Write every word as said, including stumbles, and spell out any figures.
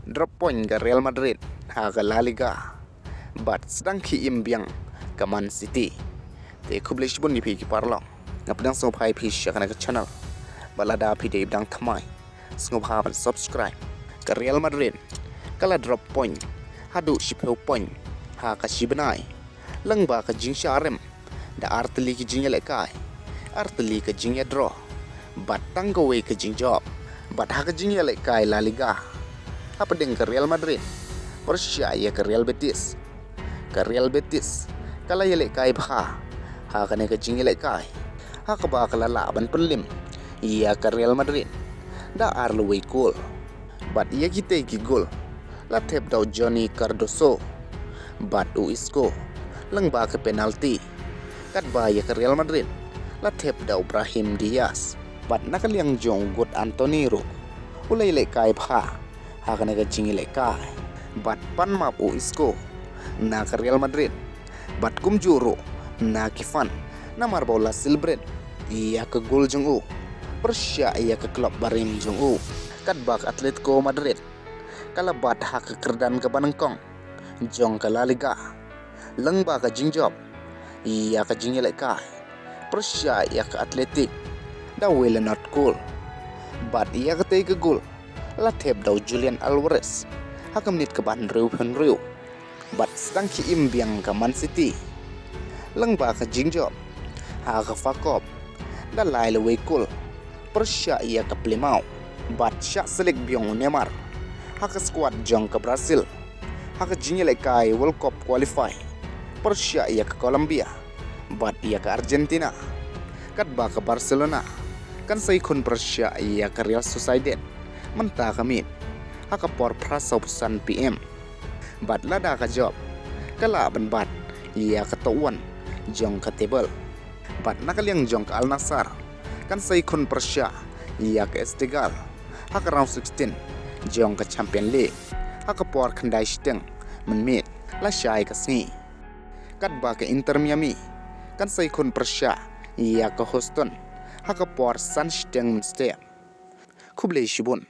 Drop point ka Real Madrid ha ka La Liga bad sdang khie im biang ka Man City. Te khublei shibun ïa phi ki paralok. Nga pdiang sngewbha ïa phi sha kane ka channel. Bad lada phi dei ba dang thymmai, sngewbha ban subscribe. Ka Real Madrid ka la drop point haduh shiphew point ha ka shi bnai, lyngba ka jingshah rem da artylli ki jingïalehkai, artylli ka jingïadraw bad tang kawei ka jingjop. Bad ha ka jingïalehkai La Liga hapdeng ka Real Madrid pyrshah ïa ka Real Betis, ka Real Betis ka la ïalehkai bha ha kane ka jingïalehkai, ha kaba ka la lah ban pynlip ïa ka Real Madrid da ar la wei kol. Bad ïa kitei ki gol la thep da u Johnny Cardoso bad u Isco lyngba ka penalti. Katba ïa ka Real Madrid la thep da u Brahim Diaz. Bad na ka liang jong u Anthony ruh u la ïalehkai bha ha kane ka jingïalehkai. Bad pan map u Isco na ka Real Madrid. Bad kumjuh ruh na ki fan namar ba u la celebrate ïa ka gol jong u pyrshah ïa ka klub barim jong u. Katba ka Atletico Madrid ka la bat ha ka kyrdan kaba nyngkong jong ka La Liga lyngba ka jingjop ïa ka jingïalehkai pyrshah ïa ka Athletic da wei la nod kol. Bad ïa katei ka gol la thep da u Julian Alvarez ha ka minit kaba hynriew phew hynriew. Bad sdang khie im biang ka Man City lyngba ka jingjop ha ka Fa Cup da lai la wei kol pyrshah ïa ka Plymouth. Bad shah select biang u Neymar ha ka squad jong ka Brazil ha ka jingïalehkai World Cup qualify pyrshah ïa ka Colombia bad ïa ka Argentina. Katba ka Barcelona kan sa ïakhun pyrshah ïa ka Real Sociedad mynta ka miet ha ka por phra saw phew san P M. Bad lada ka jop ka lah ban bat ïa ka top one jong ka table. Bad na ka liang jong ka Al Nassr kan sa ïakhun pyrshah ïa ka Esteghlal ha ka round sixteen jong ka Champion League ha ka por khyndai shiteng mynmiet lashai ka sngi. Katba ka Inter Miami kan sa ïakhun pyrshah ïa ka Houston ha ka por san shiteng mynstep. Khublei shibun.